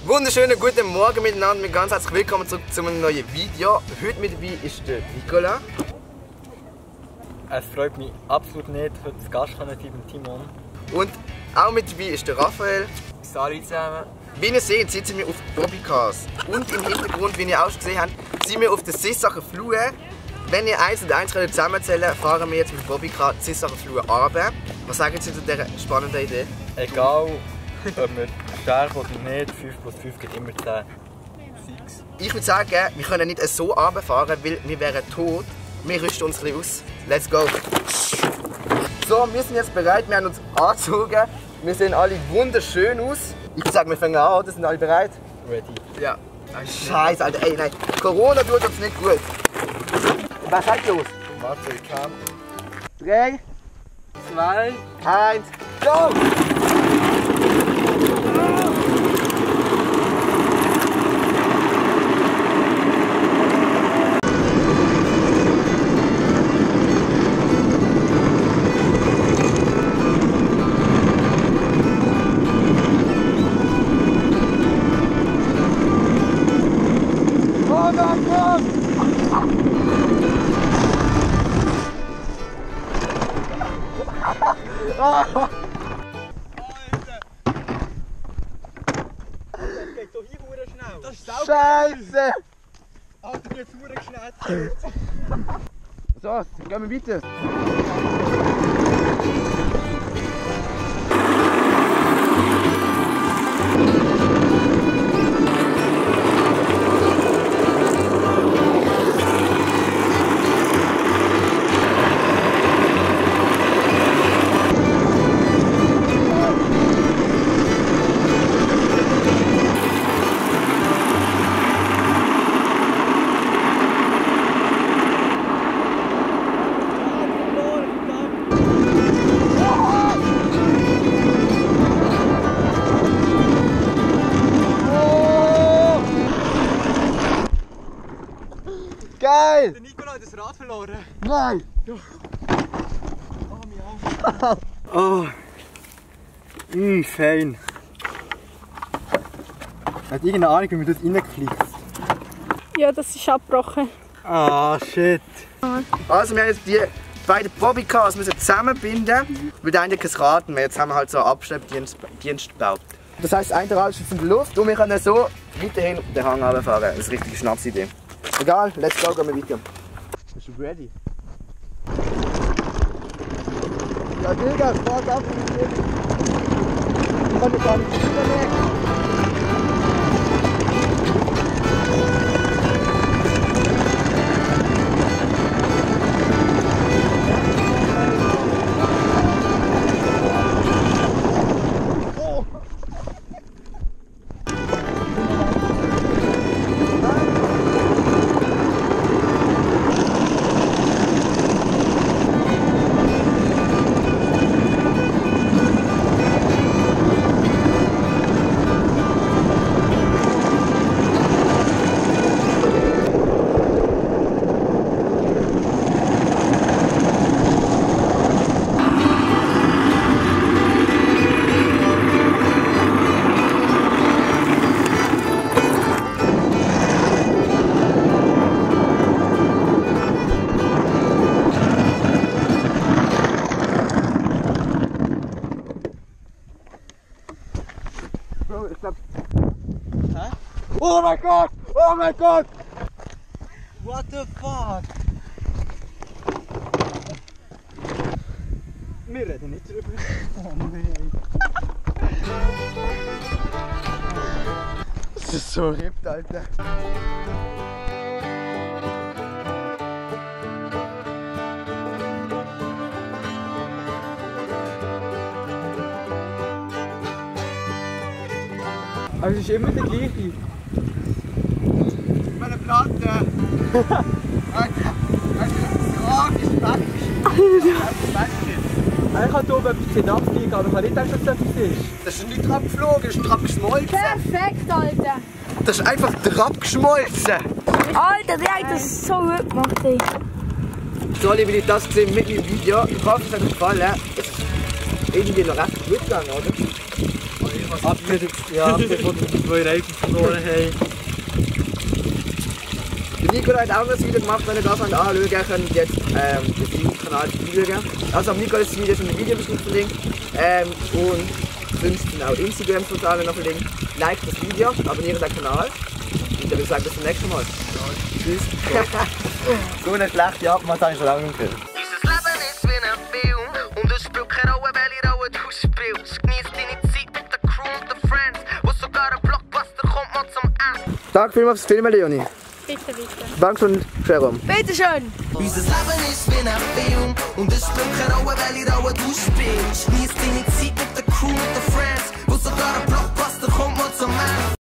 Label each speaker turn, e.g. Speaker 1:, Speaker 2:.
Speaker 1: Wunderschönen guten Morgen miteinander und ganz herzlich willkommen zurück zu einem neuen Video. Heute mit dabei ist der Nicola.
Speaker 2: Es freut mich absolut nicht, heute zu Gast sein beim Timon.
Speaker 1: Und auch mit dabei ist der Raphael.
Speaker 2: Salut zusammen.
Speaker 1: Wie ihr seht, sitzen wir auf Bobbycars. Und im Hintergrund, wie ihr auch schon gesehen habt, sind wir auf der Sissacher Flur. Wenn ihr eins und eins zusammenzählen, fahren wir jetzt mit dem Bobbycar die Sissacher Flur runter. Was sagen Sie zu dieser spannenden Idee?
Speaker 2: Egal, ob wir sterben oder nicht, 5 plus 5 geht immer 10.
Speaker 1: Ich würde sagen, wir können nicht so runterfahren, weil wir wären tot. Wir rüsten uns ein bisschen aus. Let's go! So, wir sind jetzt bereit, wir haben uns angezogen. Wir sehen alle wunderschön aus. Ich würde sagen, wir fangen an, oder? Sind alle bereit?
Speaker 2: Ready.
Speaker 1: Ja. Scheiße, Alter, ey, nein. Corona tut uns nicht gut. Was seid los?
Speaker 2: Warte, ich kann.
Speaker 1: 3,
Speaker 2: 2.
Speaker 1: 1, go!
Speaker 2: Alter! Das geht doch hier hure schnell. Das ist
Speaker 1: Scheiße!
Speaker 2: Alter, jetzt hure schnell.
Speaker 1: So, jetzt gehen wir weiter. Geil!
Speaker 2: Der Nicola hat das Rad verloren.
Speaker 1: Nein!
Speaker 2: Ja. Oh, fein. Hat irgendeine Ahnung, wie man dort reingefliegt?
Speaker 3: Ja, das ist abgebrochen.
Speaker 2: Ah, shit.
Speaker 1: Also wir haben jetzt die beiden Bobbycars zusammenbinden, weil der eine kein Rad mehr. Jetzt haben wir halt so einen Abschleppdienst gebaut. Das heisst, ein Rad ist jetzt in der Luft und wir können so weiterhin den Hang runterfahren. Das ist eine richtige Schnapsidee. Egal, let's go, gehen wir weiter.
Speaker 2: Bist du ready?
Speaker 1: Ja, Digga, fahrt ab! Ich kann gar nicht mehr. Bro, ich glaub...
Speaker 2: Hä?
Speaker 1: Oh mein Gott! Oh mein Gott!
Speaker 2: What the fuck? Wir reden nicht drüber. Oh nein.
Speaker 1: Das ist so rippt, Alter.
Speaker 2: Aber es ist immer der gleiche.
Speaker 1: Meine Platte! Alter, das Rad ist weg!
Speaker 2: Ich kann oben etwas abfliegen, aber ich kann nicht sagen, dass das etwas ist.
Speaker 1: Das ist nicht abgeflogen, das ist abgeschmolzen!
Speaker 3: Perfekt, Alter!
Speaker 1: Das ist einfach abgeschmolzen!
Speaker 3: Alter, der hat das so gut gemacht, ey.
Speaker 1: So, liebe Leute, das gesehen mit meinem Video. Ich hoffe, es hat euch gefallen. Es ist irgendwie noch recht gut gegangen, oder?
Speaker 2: Ja, bevor die 2 Reifen verloren haben.
Speaker 1: Der Nico hat auch noch ein Video gemacht, wenn ihr das anschauen wollt, könnt ihr jetzt auf seinen Kanal schauen. Also am Nico ist das Video in der Videobeschreibung verlinkt. Und sonst sind auch Instagram-Portale noch verlinkt. Like das Video, abonniert den Kanal. Und dann würde ich sagen, bis zum nächsten Mal. Tschüss. So eine schlechte Abmacht habe ich schon lange nicht gehört.
Speaker 4: Dieses Leben ist wie ein Film und es spielt keine Rolle, welche Rolle du spielst. Genieß deine Zeit mit der Crew und den Friends, wo sogar ein Blockbuster kommt mal zum Ende.
Speaker 1: Danke vielmals fürs Filmen, Leonie.
Speaker 3: Bitte, bitte.
Speaker 1: Danke und Jerome.
Speaker 3: Bitte schön.
Speaker 4: Unser Leben ist wie ein Film und es spielt keine Rolle, welche Rolle du spielst. Genieß deine Zeit mit der Crew und den Friends, wo sogar ein Blockbuster kommt mal zum Ende.